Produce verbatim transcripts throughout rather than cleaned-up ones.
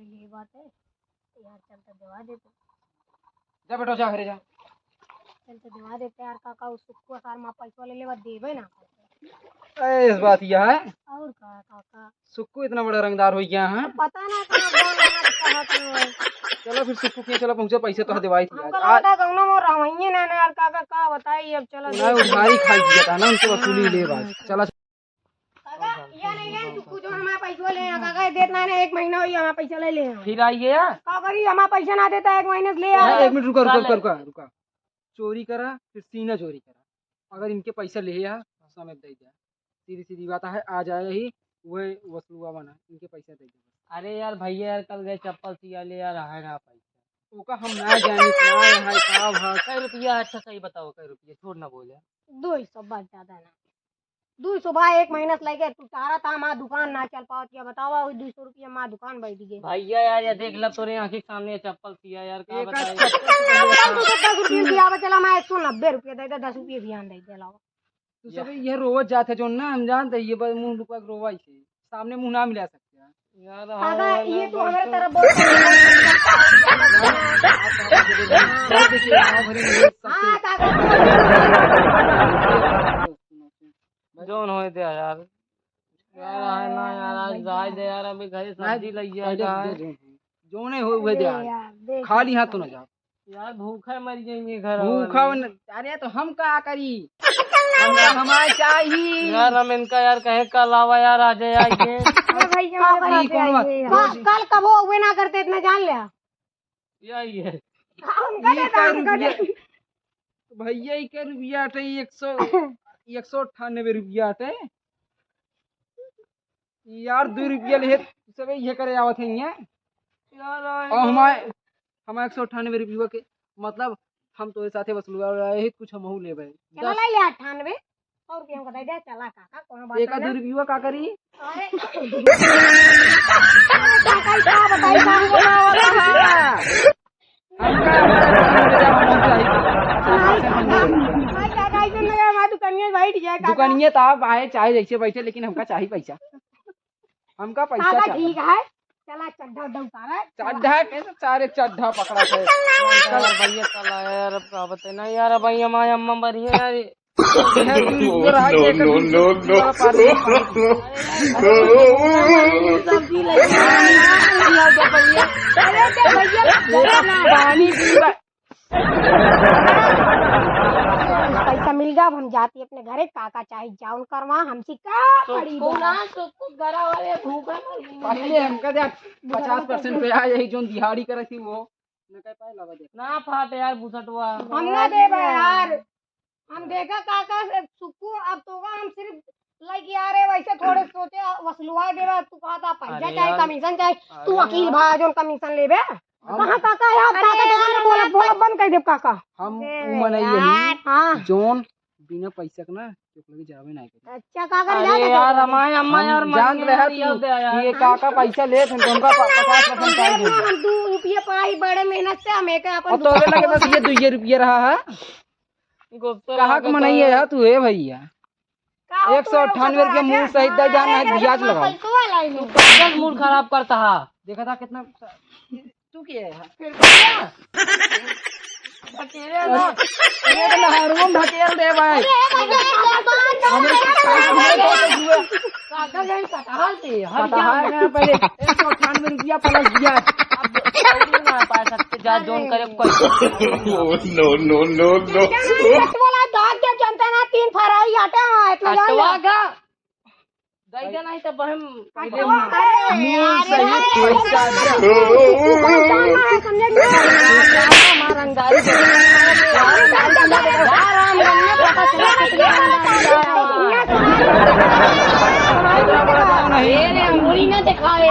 ये बात है यार, चल तो देवा देते। जा बेटा, जा घरे जा। चल तो देवा देते यार काका, उ सुक्कू सार माँ पैसा ले लेवा, देबे ना करते। ए, इस बात यह है। और का काका? सुक्कू इतना बड़ा रंगदार हो गया है। पता ना कहाँ कौन रंगदार कहाँ कौन है। चलो फिर सुक्कू के चलो पहुँचो, पैसे तो देवाई थी हमका आज। लगता है कौनो मोर रहवइये ना, ना यार काका, का बताई अब, चलो ना, देख। उधारी खाई दिया था ना, उनसे वसूली ले बात। चला। काका, ये नहीं ले, तू कुछ हमारा पैसा ले, काका, देत ना, ना, एक महीना हो गया, हमारा पैसा ले ले। फिर आइए यार। का करी, हमारा पैसा ना देता, एक महीने से ले यार, यार। एक मिनट रुका, रुका, चल। रुका, रुका, रुका। चोरी करा, फिर सीना चोरी करा। अगर इनके पैसा ले आ, समय दे दे। सीधी सीधी बात है, आ जाए ही, वह वसूलवा बना, इनके पैसा दे दे। अरे यार भैया यार, कल गए चप्पल सिया ले यार, है ना पैसा? ओका हम ना जानी, का है, का भा? कै रुपया? अच्छा सही बताओ, कै रुपया? छोड़ ना बोले। दो सौ, बस ज्यादा ना। दो सौ भाई, एक महीना से लेके तू चाह रहा था, हमारा दुकान ना चल पावत, क्या बतावा, वही दो सौ रुपया हमारा दुकान बैठ गए। भैया यार, ये देख ला, तोरे आँखी के सामने ये चप्पल सिया यार, का एक बताई? चप्पल से पहले चल, तू तो दस रुपया दिया, अब चला, मैं एक सौ नब्बे रुपया दे दे, दस रुपया भी आन दे दे, लाओ। तू सब ये रोवत जात है जोन ना, हम जानते हैं, ये बस मुँह लुका के रोवा इसे, सामने मुँह ना मिला सकते हैं। यार, काका, हाँ, ये ना तू हमारे तरफ बोल। हाँ, काका। जोन होए दे यार। यार, आए ना यार, आज जाए दे यार, अभी घरे सब्जी लइया जाए। जोने हो उहे दे अरे यार। यार, देख खाली हाथ तो ना जाओ। यार, भूखा मर जाएंगे घर भूखा वाले। न-, अरे, तो हम का करी? हमका हमारे चाही। यार, हम इनका यार कहे का अलावा यार, आ जाए, आइए। अरे भाई, हमारे पास कौन बात? आइए यार। कल, कल कबो उहे ना करते, इतना जान लिया। यही है। हमका ई दे कै दान कर रुपया? दे। भैया, ई कै रुपया अटे? एक सौ, एक सौ अट्ठानबे रुपया अटे। यार, दो रुपया ले, सब ये करे आवत है यहाँ। यार, आए और ना। हमारे, हमारे एक सौ अट्ठानबे रुपया के, मतलब, हम तोरे साथे वसूलवा रहे हैं, कुछ हमहू लेबे। चला दस। लाई ले अट्ठानबे, सौ रुपया हमका दे दे, चला काका, कोनो बात एक ना। दो रुपया का करी? अरे। काका, ई का बताई, का हमका हमारा काम दे दे, हम चाहिए। नहीं, नहीं, काका, ऐसे नहीं, हमारा दुकानिया बैठ जाए, काका। दुकानिया तो आप आए, चाहे जैसे बैठे, लेकिन हमका चाहिए पैसा। हमका पैसा काका चाहिए। ठीक है, चला चड्ढा उड्ढा उतारा। चड्ढा कैसे सारे चड्ढा पकड़ा थे? यार भैया, चला यार, अब का बताए ना यार, अब भैया, हमारे अम्मा मरी है यार। No, no, no, no। सब्जी ले। अरे भैया, पानी पीवा। पैसा मिल गया, अब हम जाती अपने घरे, काका चाहे जाउन करवा, हमसे का पड़ी सुक्कू बा? ना, सुक्कू गरा वाले भूखा मर गई। पहले हमका दे, पचास परसेंट पे आ जाई, जोन दिहाड़ी करे थी वो। न कह पाए लावा दे। ना फाटे यार, बुसटवा। हम ना देबे यार। हम देखा काका से सुक्कू, अब तो हम सिर्फ लइके आ रहे, वैसे थोड़े सोचे वसलुआ देबे, तू कहता पैसा अरे चाहे, यार। कमीशन चाहे, अरे तू वकील यार। भा जोन कमीशन लेबे। हम कहाँ काका है? आप अरे काका के यार, बोला, हम बोला बंद कर देब काका। हम अरे उ मनई यार। यही हाँ। जोन बिना पैसा के ना केकरो लगे जाबे ना करे। अच्छा काका, अरे याद है यार, काका? हमारे अम्मा हम यार मर जानत गई रहे यार, तू याद है यार। कि ये काका पैसा लेत हैं, तो हमका प-, पचास परसेंट अरे चाही। हम दो रुपया पाई बड़े मेहनत से, हम एक अपन और तोरे लगे बस ये दुइये रुपया रहा है। गुस्सा कहाँ के लागत मनई है है। यार तू, हे भैया? का हो एक सौ अट्ठानवे रुपया मुंह सहित दे जाना है, अरे, ब्याज लगाओ। पैसो वाला ही नहीं। तू कैसे मूड खराब करता है? देखा था कितना, तू क्या है? फिर क्या? ढकेले ना। अरे, तो नहरुआ में ढकेल दे भाई। अरे, भाई, भाई, भाई, भाई, हमरे भाई, भाई, भाई, भाई, भाई, काका जान कटहल के, हर कटहल क्या? में पहले एक सौ अट्ठानवे रुपया प्लस ब्याज। अब दौड़ी ना पा सकते, जा जोन करे कोई। No, no, no, no। बोला, दांत के जनता ना, तीन फराई आटे हैं, इतना जान अटवा ले। का? दे दे नहीं तो बहन। अरे, मुंह अरे, सहित अरे, पैसा दे। अरे, अरे, समझे नहीं? मारंगाई दे। राम गन्ने पता चला कितने अंगाई है। नहीं। ये रे, अंगुली ना दिखाए।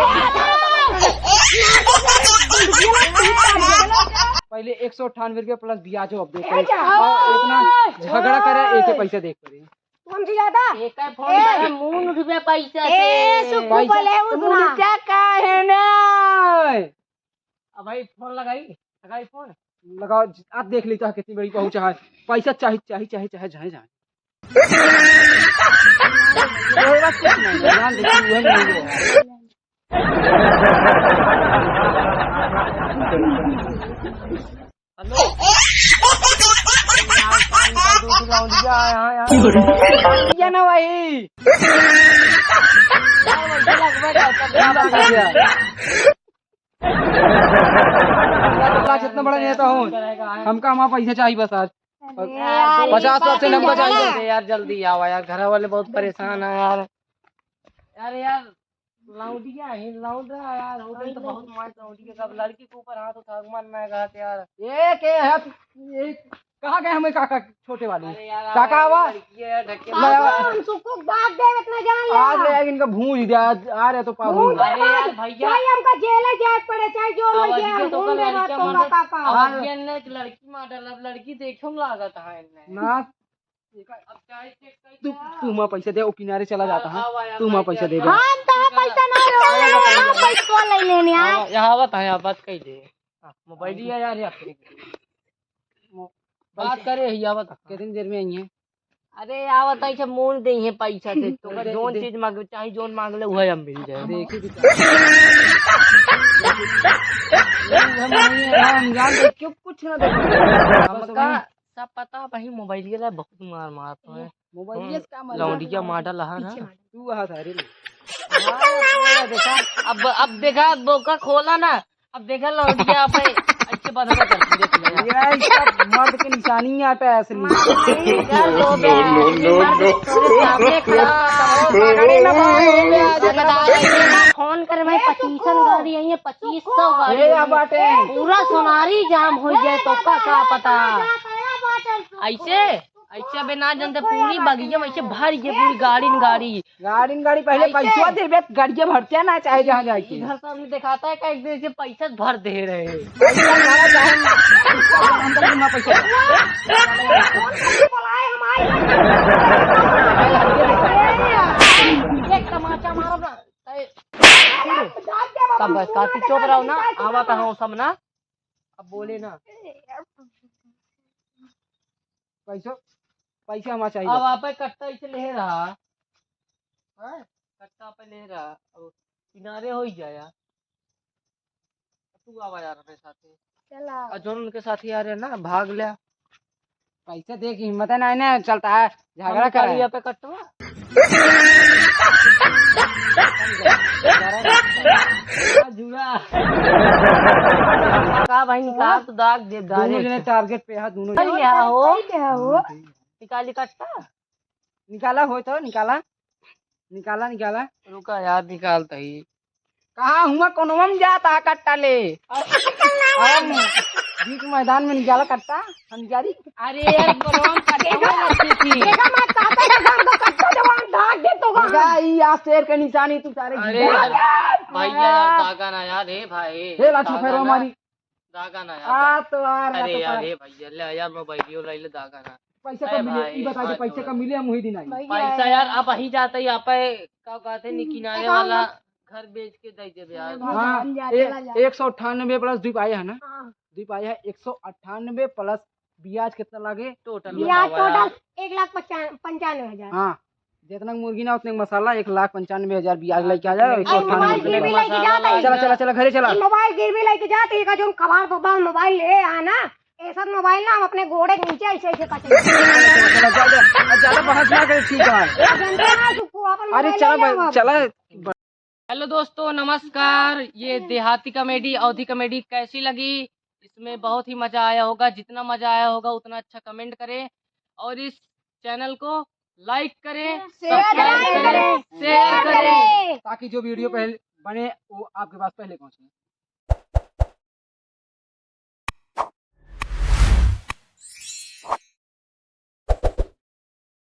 पहले एक सौ अट्ठानवे रुपया प्लस ब्याज हो, अब देखो। ए, जा। और इतना झगड़ा करे, एक ही पैसा देख करे। तू हमसे ज्यादा? एक ही फोन ए! करे, मून उठबे पैसा ए, से। सुखू पैसा बोले, उ सुना। मून क्या का है ना? अब भाई फोन लगाई, लगाई फोन। लगाओ, आज देख ली तो कितनी बड़ी पहुंचा है। पैसा चाही, चाही, चाही, चाहे जाए, जाए। कोई बात कुछ नहीं, भगवान देखिए, वही नहीं है। हेलो। यार, पानी का दो किलो लौंडिया है, हाँ यार। लौंडिया ना भाई। यार, वैसे लगभग आता है, क्या बात है? अल्लाह, जितना बड़ा नेता हो, हमका हमारा पैसा चाहिए बस आज। अरे यार, पचास सौ से नब्बे चाहिए। अरे यार, जल्दी आवा यार, घर वाले बहुत परेशान है यार। अरे यार, लौंडिया ही लौंड रहा यार, हो गई तो बहुत मार लौंडिया का, अब लड़की के ऊपर हाथ उठा के मारना है घात यार। ये के है? ये कहाँ गए हमें काका छोटे वाले? अरे यार, काका आवा। लड़की है, ढके ले आवा। हम सुकुक बात दे, इतना जान ले। आज ले आएगी इनका भूंज दे, आज आ रहे तो पागल भूंज हो। अरे यार भैया। चाहे हमका जेल जाए पड़े, चाहे जो आवाज मर्जी के हम तो भूंज कल दे, लड़कियां तो मर्द का पापा। आवाज ये ने एक लड़की मार डाला, अब लड़की देखे में लागत है इनने। ना। अब चाहे चेक कर तू, तू हमारा पैसा दे, वो किनारे चला जाता है। आवा यार, तू हमारा पैसा दे दे। हम तो पैसा ना लो, हम पैसा ले लेने आए। आवा, यहाँ आवत है, यहाँ बात कही दे। हाँ, मोबाइल लिया यार, ये आपके। बात करे ही, आवत है। कितनी देर में आई है? अरे, आवत है, सब मोड़ दे है पैसा से। तो जोन चीज मांगे, चाहे जोन मांग ले, वह हम मिल जाए। देखी तो क्या। हम नहीं है, हम जान दे, क्यों कुछ ना दे। हमका सब पता, वही मोबाइल के लिए बहुत मार मारत है। मोबाइल हम्म, से का मतलब? लौंडिया माडल है ना। पीछे माडल। तू वहाँ सारे ले। हाँ, देखा, अब, अब देखा, बोका खोला ना, अब देखा लौंडिया पे अच्छे बदला कर देख ले। ये सब मर्द के निशानी आटा है असली। मार, मार, मार, लो बे, no, no, no, मर्द no। तोरे सामने खड़ा हो, पकड़े ना पाए, हो बे, आज अगर आए ना, फोन कर भाई, पच्चीसन गाड़ी आई है, पच्चीस सौ गाड़ी ये आई है। बाटे। पूरा सोनारी जाम हो जाए तो का, का पता। ऐसे ऐसे अबे ना जानते, पूरी बगिया में ऐसे भर गए, पूरी गाड़ी न गाड़ी। गाड़ी न गाड़ी, पहले ऐसे? पैसवा देबे, गाड़िया भरते ना, चाहे जहाँ जाए के। इधर सामने दिखाता है, का एक दिन से पैसा भर दे रहे हैं। पैसा भरा चाहे, हम तो बिना पैसा। एक तमाचा मारो ना। तब बस, काकी चुप रहो ना, आवा कहाँ हो सब ना, अब बोले ना। पैसा, पैसा हमारा चाहिए अब बस। आप कट्टा इसे ले रहा, हाँ? कट्टा पे ले रहा, अब किनारे हो ही जाया। तू आवा यार अपने साथे। चला। और जोन उनके साथी आ रहे ना, भाग ले। पैसा दे के हिम्मत है ना, इन्हें चलता है, झगड़ा हम करे। करिया पे कट्टवा। जुड़ा। का भाई निकाल, हाँ? तो दाग दे, दोनों direct। जने target पे है, दोनों सही जने। है हो। सही है हो। निकाली कट्टा। निकाला हो तो निकाला, निकाला, निकाला। रुका यार, निकालता ही। कहाँ हुआ, कोनवा में जाता है कट्टा ले? अरे, हम बीच मैदान में निकाला कट्टा, हम निकाली। अरे यार, कोनवा में कट्टा देखा? लगती थी। देखा, मैं कहता था, "हमको कट्टा जवान धाक दे तो वहाँ।" देखा, ई आज शेर के निशानी तू सारे अरे घिरा। यार, भैया यार, धागा ना यार, हे भाई, हे ला, धागा छफेरो ना। हमारी। धागा ना यार। आ, तो आ रहा अरे तो यार, का? हे भैया, ले यार, मोबाइलियो ले ले, धागा ना। पैसा ए कब मिले? भाई, ई बता दे, हाथ पैसा जोड़। कब मिले? हम वही दिन आई। भैया। पैसा यार, अब वही जाता ही, आप का कहते हैं, किनारे वाला घर बेच के दे देबे यार। हाँ, भगवान जा, ए-, चला जा। एक सौ अट्ठानबे plus दुई पाए है ना? हाँ। दुई पाए है, एक सौ अट्ठानबे plus ब्याज कितना लागे? Total ब्याज बताओ यार। Total एक लाख पचान-, पंचानवे हजार। हाँ। जितना मुर्गी ना, उतने मसाला, एक लाख पंचानबे हजार ब्याज लेके आ जाओ, एक सौ अट्ठानबे रुपये। गिरवी लेके जाता है। चला, चला, चला, घरे चला। ये मोबाइल गिरवी लेके जाता है, का जोन कबाड़ बबाड़ मोबाइल ले आया ना, ऐसा मोबाइल ना हम अपने गोड़े के नीचे ऐसे, ऐसे कटे। चला, चला, चला, चला, ज्यादा बहस ना करे, ठीक है। अब जानते हैं, सुखू अपन अरे मोबाइल चला ले भाई, जाओ अब। चला। Hello दोस्तों, नमस्कार। ये देहाती comedy, अवधी comedy कैसी लगी? इसमें बहुत ही मजा आया होगा। जितना मजा आया होगा उतना अच्छा comment करें और इस channel को like करें, share करें, subscribe करें, share करें। ताकि जो video पहले बने वो आपके पास पहले पहुंचे।